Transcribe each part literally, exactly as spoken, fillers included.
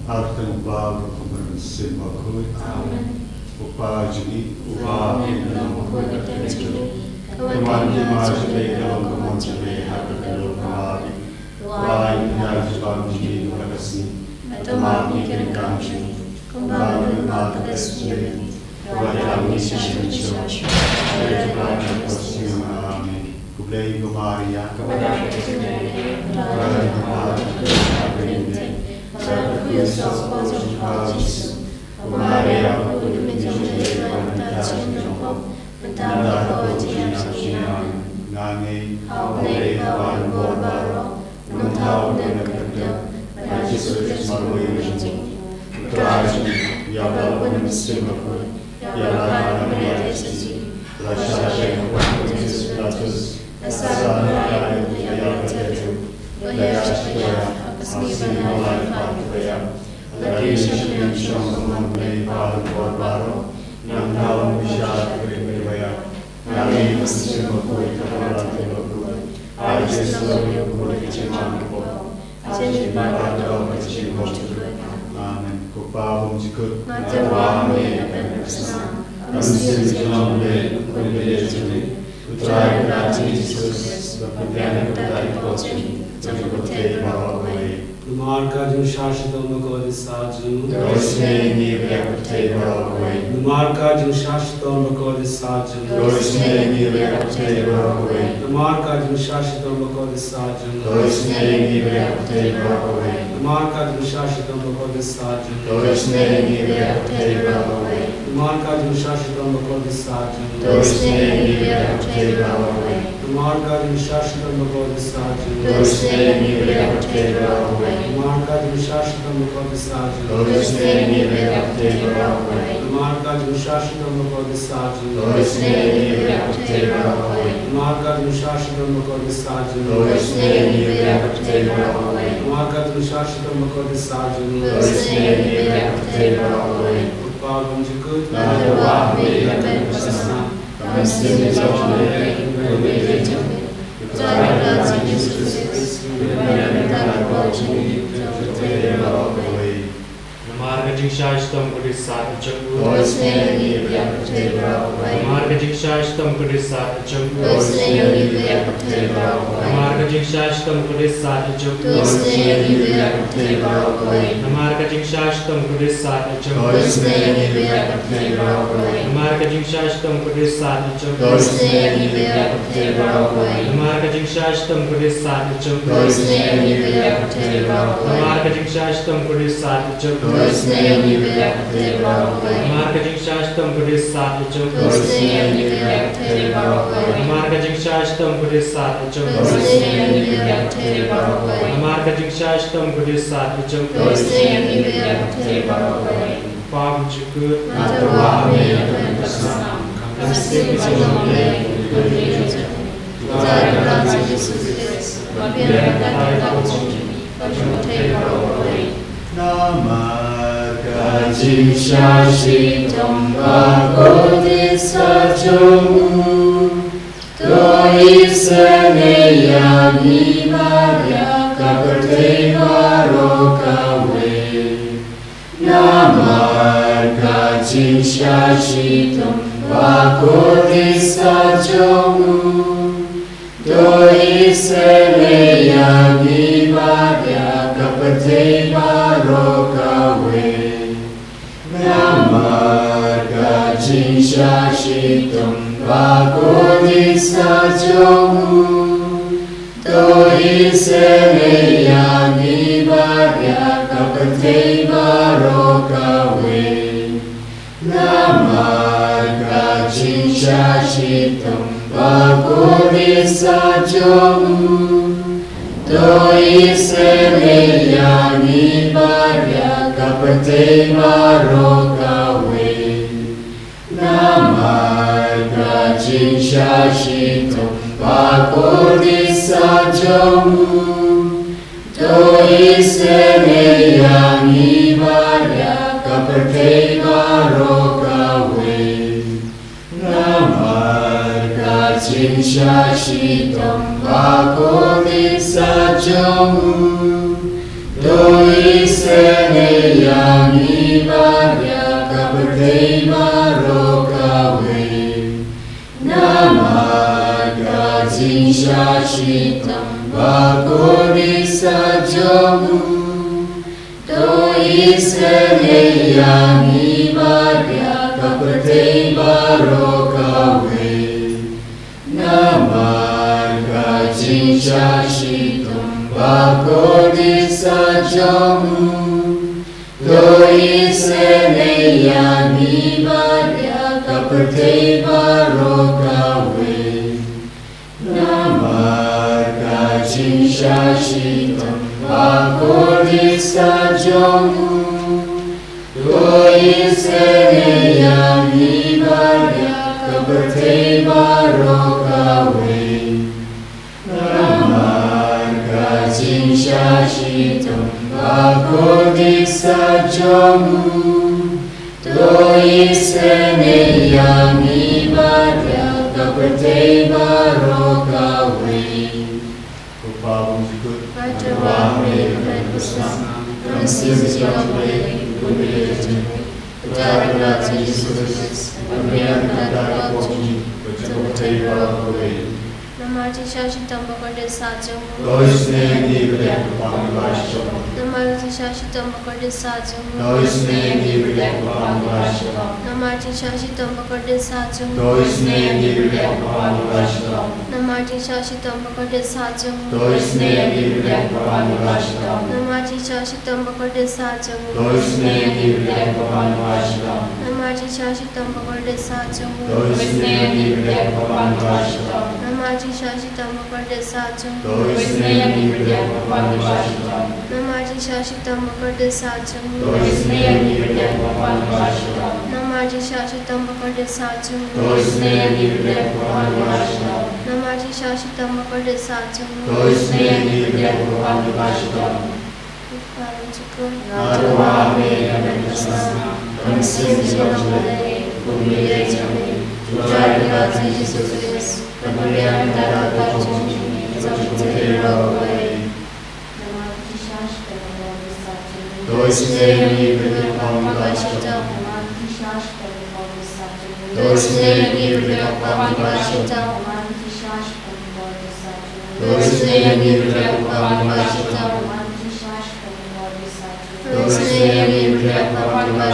Ha ka kyrteng u Kpa, bad u Khun bad u Mynsiem Bakhuid. Amen. U Kpa jong ngi uba ha bneng, ka long bakhuid bad ka dei jong ngi. Ka wan ka mon jong phi, ka long ka mon jong phi ha ka khyllipmat ka jong phi. Ai ïa ka jingim ha kane ka sngi. Bad to map ïa ki ryngkat jong ngi, kumba ngi map ïa kiba sngewsih ïa ngi. Wat ïalam ngi sha ka jingpynshoi, hynrei to pynlait ngi na ka sngi. Amen. Khublei ko Maria, kaba don ka jingdawa, U Trai u don bad phi, bad ka jingpynshoi ka jong u Jisu. Ko Maria, kaba kordit, to ïeit na ka bynta jong u Trai, bad na ka bynta jong u Jisu. Amen. Nga ngeit ha U Blei uba don bor baroh, u Nongthaw uba don ha ka kyrteng, bad ha U Jisu Khrist uba don ha ka kyrteng. Trai jong ngi, ïa uba la pynmynstep bakhuid, ïa la ka Maria Theisotti, la shah sha ïing u Pontius Pilatus, la sah na ka kynja jong u Pynjah, la ïasyllok ha ka sngi ba ar, la ïoh pat ka ïap, la kiew sha ka pynshong ka mon U Blei uba don bor baroh, nangta un bishar ha ka ri kiba ïap. Nga ngeit ha U Mynsiem Bakhuid, ka Trinity bakhuid, ha ka jingïasyllok bakhuid ka jingim bakhuid, ha ka jingim baroh ka jingim bakhuid. Amen. Ko Kpa bymjukut, nga tyrwa ha me ban pynsngew, ha U Mynsiem jong U Blei, ha U Blei jong ngi, U Trai u Jisu Khrist, uba pynbiang na ka bynta ki paid jong ngi, jong ka pyrthei baroh kawei. Namar ka jingshah shitom bakordit sah jong u, to isynei ïa ngi bad ïa ka pyrthei baroh kawei. Namar ka jingshah shitom bakordit sah jong u, to isynei ïa ngi bad ïa ka pyrthei baroh kawei. Namar ka jingshah shitom bakordit sah jong u, to isynei ïa ngi bad ïa ka pyrthei baroh kawei. Namar ka jingshah shitom bakordit sah jong u, to isynei ïa ngi bad ïa ka pyrthei baroh kawei. Namar ka jingshah shitom bakordit sah jong u, to isynei ïa ngi bad ïa ka pyrthei baroh kawei. Namar ka jingshah shitom bakordit sah jong u, to isynei ïa ngi bad ïa ka pyrthei baroh kawei. Namar ka jingshah shitom bakordit sah jong u, to isynei ïa ngi bad ïa ka pyrthei baroh kawei. Namar ka jingshah shitom bakordit sah jong u, to isynei ïa ngi bad ïa ka pyrthei baroh kawei. Namar ka jingshah shitom bakordit sah jong u, to isynei ïa ngi bad ïa ka pyrthei baroh kawei. Namar ka jingshah shitom bakordit sah jong u, to isynei ïa ngi bad ïa ka pyrthei baroh kawei. Ko Kpa bymjukut, nga tyrwa ha me ban pynsngew, ha U Mynsiem jong U Blei, ha U Blei jong ngi, ha U Trai u Jisu Khrist, uba pynbiang na ka bynta ki paid jong ngi, jong ka pyrthei baroh kawei. Namar ka jingshah shitom bakordit sah jong u, to isynei ïa ngi bad ïa ka pyrthei baroh kawei. Namar ka jingshah shitom bakordit sah jong u, to isynei ïa ngi bad ïa ka pyrthei baroh kawei. Namar ka jingshah shitom bakordit sah jong u, to isynei ïa ngi bad ïa ka pyrthei baroh kawei. Namar ka jingshah shitom bakordit sah jong u, to isynei ïa ngi bad ïa ka pyrthei baroh kawei. Namar ka jingshah shitom bakordit sah jong u, to isynei ïa ngi bad ïa ka pyrthei baroh kawei. Namar ka jingshah shitom bakordit sah jong u, to isynei ïa ngi bad ïa ka pyrthei baroh kawei. Namar ka jingshah shitom bakordit sah jong u, to isynei ïa ngi bad ïa ka pyrthei baroh kawei. Namar ka jingshah shitom bakordit sah jong u, to isynei ïa ngi bad ïa ka pyrthei baroh kawei. Namar ka jingshah shitom bakordit sah jong u, to isynei ïa ngi bad ïa ka pyrthei baroh kawei. Namar ka jingshah shitom bakordit sah jong u, to isynei ïa ngi bad ïa ka pyrthei baroh kawei. Ko Kpa bymjukut, nga tyrwa ha me ban pynsngew, ha U Mynsiem jong U Blei, ha U Blei jong ngi, ha U Trai u Jisu Khrist, uba pynbiang na ka bynta ki paid jong ngi, jong ka pyrthei baroh kawei. Namar ka jingshah shitom bakordit sah jong u, to isynei ïa ngi bad ïa ka pyrthei baroh kawei. Namar ka jingshah shitom bakordit sah jong u, to isynei ïa ngi bad ïa ka pyrthei baroh kawei. Namar ka jingshah shitom bakordit sah jong u, to isynei ïa ngi bad ïa ka pyrthei baroh kawei. Namar ka jingshah shitom bakordit sah jong u, to isynei ïa ngi bad ïa ka pyrthei baroh kawei. Namar ka jingshah shitom bakordit sah jong u, to isynei ïa ngi bad ïa ka pyrthei baroh kawei. Namar ka jingshah shitom bakordit sah jong u, to isynei Ïa ngi baroh kawei. Namar ka jingshah shitom bakordit sa jong u. To isynei ïa ngi bad ïa ka pyrthei baroh kawei. Namar ka jingshah shitom bakordit sa jong u. To isynei ïa ngi bad ïa ka pyrthei baroh kawei. Namar ka jingshah shitom bakordit sa jong u. To isynei ïa ngi bad ïa ka pyrthei baroh kawei. Namar ka jingshah shitom bakordit sa jong u. To isynei ïa ngi bad ïa ka pyrthei baroh kawei. Ko Pa bymjukut, nga duwai ïa me ban pynbna ïa ka mynsiem jong U Blei, U Blei jong ngi. Ka jingïarap jong U Jisu Khrist, ban biang ka dak ka pop jong ngi, bad jong ka pyrthei baroh kawei. Namar ka jingshah shitom bakordit sa jong u. To isynei ïa ngi bad ïa ka pyrthei baroh kawei. Namar ka jingshah shitom bakordit sa jong u. To isynei ïa ngi bad ïa ka pyrthei baroh kawei. Namar ka jingshah shitom bakordit sa jong u. To isynei ïa ngi bad ïa ka pyrthei baroh kawei. Namar ka jingshah shitom bakordit sa jong u. To isynei ïa ngi bad ïa ka pyrthei baroh kawei. Namar ka jingshah shitom bakordit sa jong u. To isynei ïa ngi bad ïa ka pyrthei baroh kawei. Namar ka jingshah shitom bakordit sa jong u. To isynei ïa ngi bad ïa ka pyrthei baroh kawei. Namar ka jingshah shitom bakordit sa jong u. To isynei ïa ngi bad ïa ka pyrthei baroh kawei. Namar ka jingshah shitom bakordit sa jong u. To isynei ïa ngi bad ïa ka pyrthei baroh kawei. Namar ka jingshah shitom bakordit sa jong u. To isynei ïa ngi bad ïa ka pyrthei baroh kawei. Namar ka jingshah shitom bakordit sa jong u. To isynei ïa ngi bad ïa ka pyrthei baroh kawei. Nga duwai ïa me ban pynbna ïa ka mynsiem jong U Blei, U Blei jong ngi. Ka jingïarap jong U Jisu Khrist, ban biang ka dak ka pop jong ngi, bad jong ka pyrthei baroh kawei. Namar ka jingshah shitom bakordit sa jong u. To isynei ïa ngi bad ïa ka pyrthei baroh kawei. Namar ka jingshah shitom bakordit sa jong u. To isynei ïa ngi bad ïa ka pyrthei baroh kawei. Namar ka jingshah shitom bakordit sa jong u. To isynei ïa ngi bad ïa ka pyrthei baroh kawei. Namar ka jingshah shitom bakordit sa jong u. To isynei ïa ngi bad ïa ka pyrthei baroh kawei.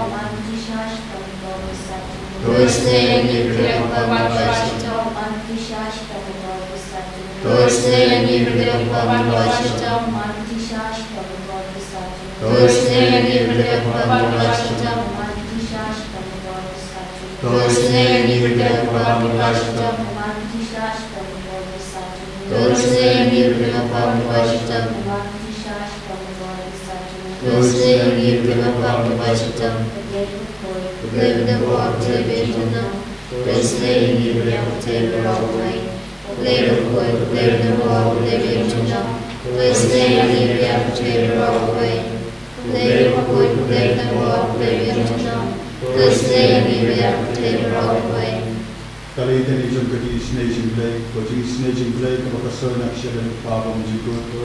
Namar ka jingshah shitom bakordit sa jong u. To isynei ïa ngi bad ïa ka pyrthei baroh kawei. Namar ka jingshah shitom bakordit sa jong u. To isynei ïa ngi bad ïa ka pyrthei baroh kawei. Namar ka jingshah shitom bakordit sa jong u. To isynei ïa ngi bad ïa ka pyrthei baroh kawei. Namar ka jingshah shitom bakordit sa jong u. To isynei ïa ngi bad ïa ka pyrthei baroh kawei. Namar ka jingshah shitom bakordit sa jong u. To isynei ïa ngi bad ïa ka pyrthei baroh kawei. Namar ka jingshah shitom bakordit sa jong u. To isynei ïa ngi bad ïa ka pyrthei baroh kawei. Ka Blei Bakhuid, ka Blei Badonbor, ka Blei Baïaid Junom. To isynei ïa ngi bad ïa ka pyrthei baroh kawei. Ka Blei Bakhuid, ka Blei Badonbor, ka Blei Baïaid Junom. To isynei ïa ngi bad ïa ka pyrthei baroh kawei. Ka Blei Bakhuid, ka Blei Badonbor, ka Blei Baïaid Junom. To isynei ïa ngi bad ïa ka pyrthei baroh kawei. Ka lei kane jong ka jingisynei jong U Blei, ka jingisynei jong U Blei kaba ka soi na ka shalem u Kpa bymjukut. Ka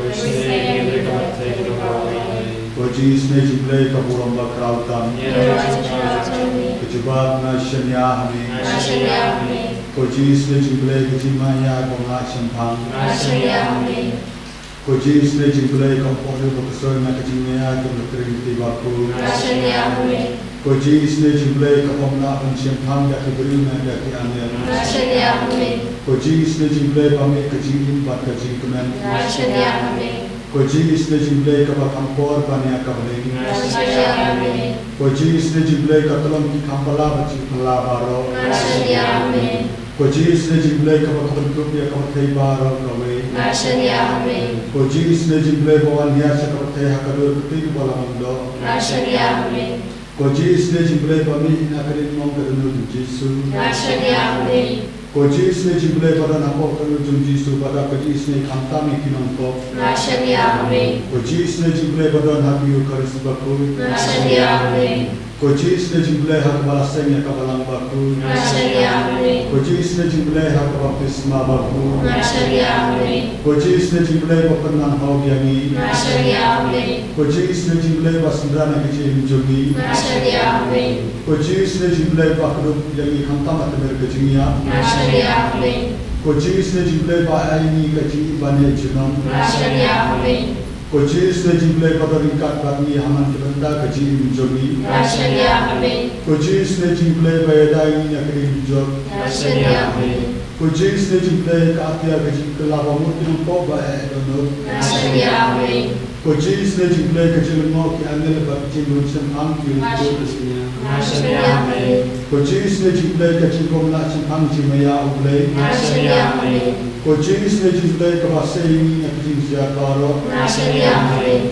jingisynei jong U Blei ka burom bakhraw tam. Ka jubab, nga shaniah ha me. Ka jingisynei jong U Blei ka jingmaïa kaba ngah shemphang. Ka jingisynei jong U Blei ka umphniang ba ka soi na ka jingmaïa jong ka Trinity bakhuid. Ka jingisynei jong U Blei kaba ym lah ban shemphang da ki briew ne da ki angel. Ka jingisynei jong U Blei ba mih ka jingim bad ka jingkmen. Ka jingisynei jong U Blei kaba kham por ban ïa ka bneng. Ka jingisynei jong U Blei ka tlot ki kham pala bad ki pala baroh. Ka jingisynei jong U Blei kaba ka pynkup ïa ka pyrthei baroh kawei. Ka jingisynei jong U Blei ba wan hiar sha ka pyrthei ha ka dur ka tei kaba la byndoh. Ka jingisynei jong U Blei ba mih na ka ri mong ka dohnud u Jisu. Ka jingisynei jong U Blei Ko Jisu ne jingblei ba don hapoh ka kyndup jong u Jisu, ba da ka jingisynei khamtam ïa ki nongpop. Nga shaniah, amen. Ko Jisu ne jingblei ba don ha ka Eucharist bakhuid. Nga shaniah, amen. Ko Jisu ne jingblei ha kaba la seng ïa ka balang bakhuid. Nga shaniah, amen. Ko Jisu ne jingblei ha ka baptisma bakhuid. Nga shaniah, amen. Ko Jisu ne jingblei ba pynman hok ïa ngi. Nga shaniah, amen. Ko Jisu ne jingblei ba synran ïa ka jingim jong ngi. Nga shaniah, amen. Ko Jisu ne jingblei ba kdup ïa ngi khamtam ha ka tmier ka jingïap. Nga shaniah, amen. Ko Jisu ne jingblei ba ai ïa ngi ka jingim ba neh junom. Nga shaniah, amen. Ko Jisu ne jingblei ba don ryngkat bad ngi ha man ka bynta ka jingim jong ngi. Nga shaniah, amen. Ko Jisu ne jingblei ba ïada ïa ngi na ka ding jot. Nga shaniah, amen. Ko Jisu ne jingblei ka atiar ka jingkylla ba mut ki nongpop ba eh dohnud. Nga shaniah, amen. Ko Jisu ne jingblei ka jinglyngngoh ki angel bad ka jinglong shemphang ki. Nga shaniah, amen. Ko Jisu ne jingblei ka jingkhlem lah shemphang jingmaïa U Blei. Nga shaniah, amen. Ko Jisu ne jingblei kaba sei ïa ngi na ka jingjia baroh. Nga shaniah, amen.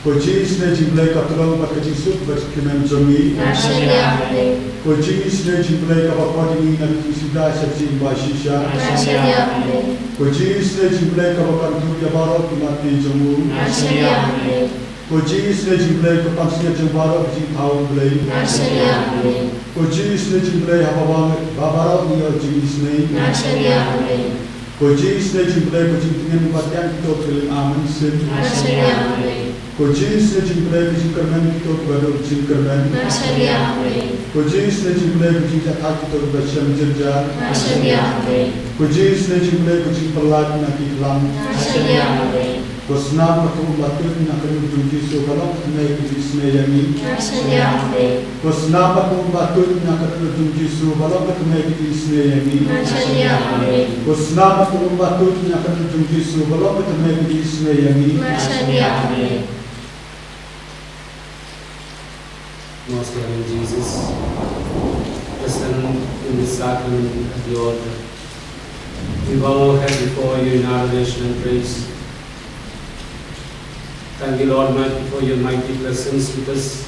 Ko Jisu ne jingblei ka tulop bad ka jingsuk bad ka jingkmen jong ngi. Nga shaniah, amen. Ko Jisu ne jingblei kaba khot ïa ngi na ka jingsuda sha ka jingim ba shisha. Nga shaniah, amen. Ko Jisu ne jingblei kaba pynthut ïa baroh ki mat ki jong u. Nga shaniah, amen. Ko Jisu ne jingblei ka pansngiat jong baroh ki jingthaw U Blei. Nga shaniah, amen. Ko Jisu ne jingblei haba ba, ba baroh ngi ïoh jingisynei. Nga shaniah, amen. Ko Jisu ne jingblei ka jingtngen ba tiang kito ki lynga mynsiem. Nga shaniah, amen. Ko Jisu ne jingblei ka jingkyrmen kito kiba duh jingkyrmen. Nga shaniah, amen. Ko Jisu ne jingblei ka jingjahthait kito kiba shem jynjar. Nga shaniah, amen. Ko Jisu ne jingblei ka jingpyllait na ki khlam. Nga shaniah, amen. Ko snam bad ka um ba tuid na ka kyndup jong u Jisu ba long ka tnga ka jingisynei ïa ngi. Nga shaniah, amen. Ko snam bad ka um ba tuid na ka kyndup jong u Jisu ba long ka tnga ka jingisynei ïa ngi. Nga shaniah, amen. Ko snam bad ka um ba tuid na ka kyndup jong u Jisu ba long ka tnga ka jingisynei ïa ngi. Nga shaniah, amen. Most loving Jesus, present in this sacrament at the altar, we bow our head before you in adoration and praise. Thank you, Lord Almighty, for your mighty presence with us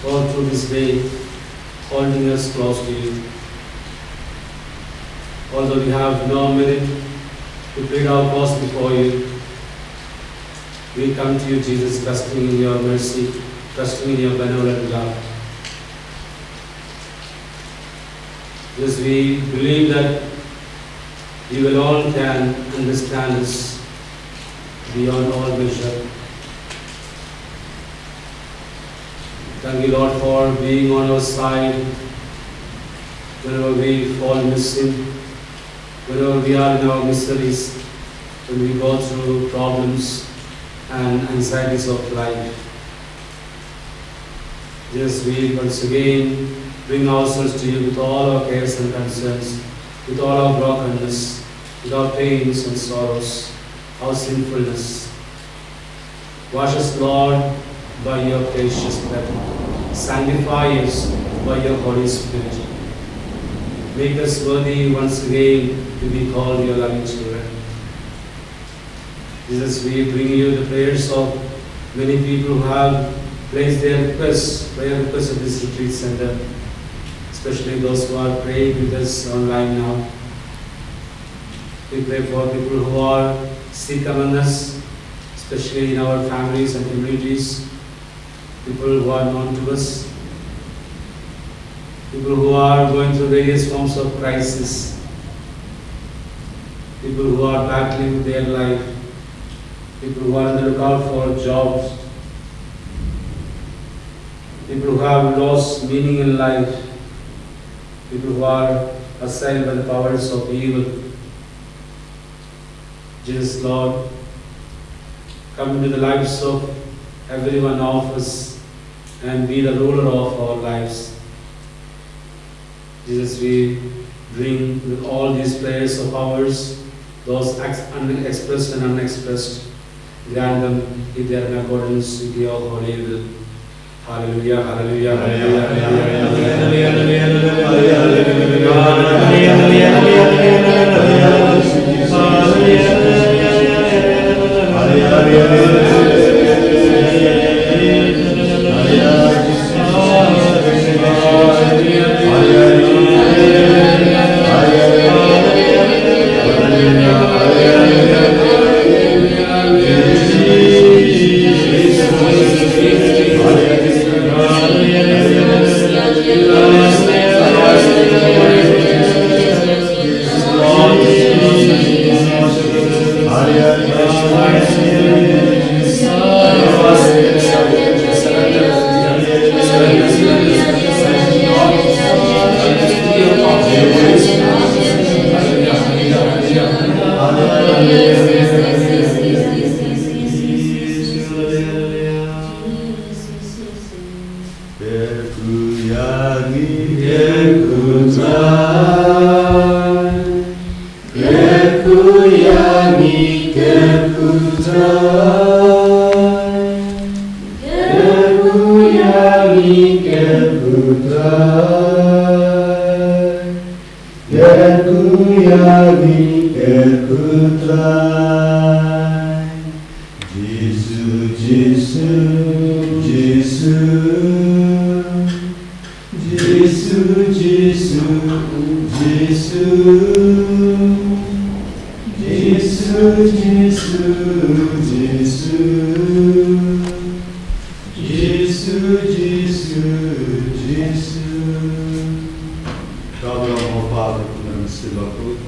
all through this day, holding us close to you. Although we have no merit to plead our cause before you, we come to you, Jesus, trusting in your mercy, trusting in your benevolent love. Yes, we believe that you alone can understand us beyond all measure. Thank you, Lord, for being on our side whenever we fall in sin, whenever we are in our miseries, when we go through problems and anxieties of life. Yes, we once again bring ourselves to you with all our cares and concerns, with all our brokenness, with our pains and sorrows, our sinfulness. Wash us, Lord, by your precious blood. Sanctify us by your Holy Spirit. Make us worthy once again to be called your loving children. Jesus, we bring you the prayers of many people who have placed their requests, prayer requests at this retreat center, especially those who are praying with us online now. We pray for people who are sick among us, especially in our families and communities, people who are known to us, people who are going through various forms of crisis, people who are battling with their life, people who are on the lookout for jobs, people who have lost meaning in life, people who are assailed by the powers of evil. Jesus, Lord, come into the lives of every one of us and be the ruler of our lives. Jesus, we bring with all these prayers of ours, those ex-, unexpressed and unexpressed, grant them if they are in accordance with your holy will. Hallelujah, hallelujah, hallelujah, hallelujah. Kyrkhu ïa ngi, kyrkhu Trai. Kyrkhu ïa ngi, kyrkhu Trai. Kyrkhu ïa ngi, kyrkhu Trai. Jisu, Jisu, Jisu. Jisu, Jisu, Jisu. Jisu, Jisu, Jisu. Jisu, Jisu, Jisu. Ka long ha u Kpa bad u Khun bad u Mynsiem Bakhuid.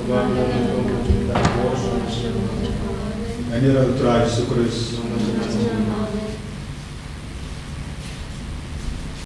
Kane ruh u Trai Jisu Khrist.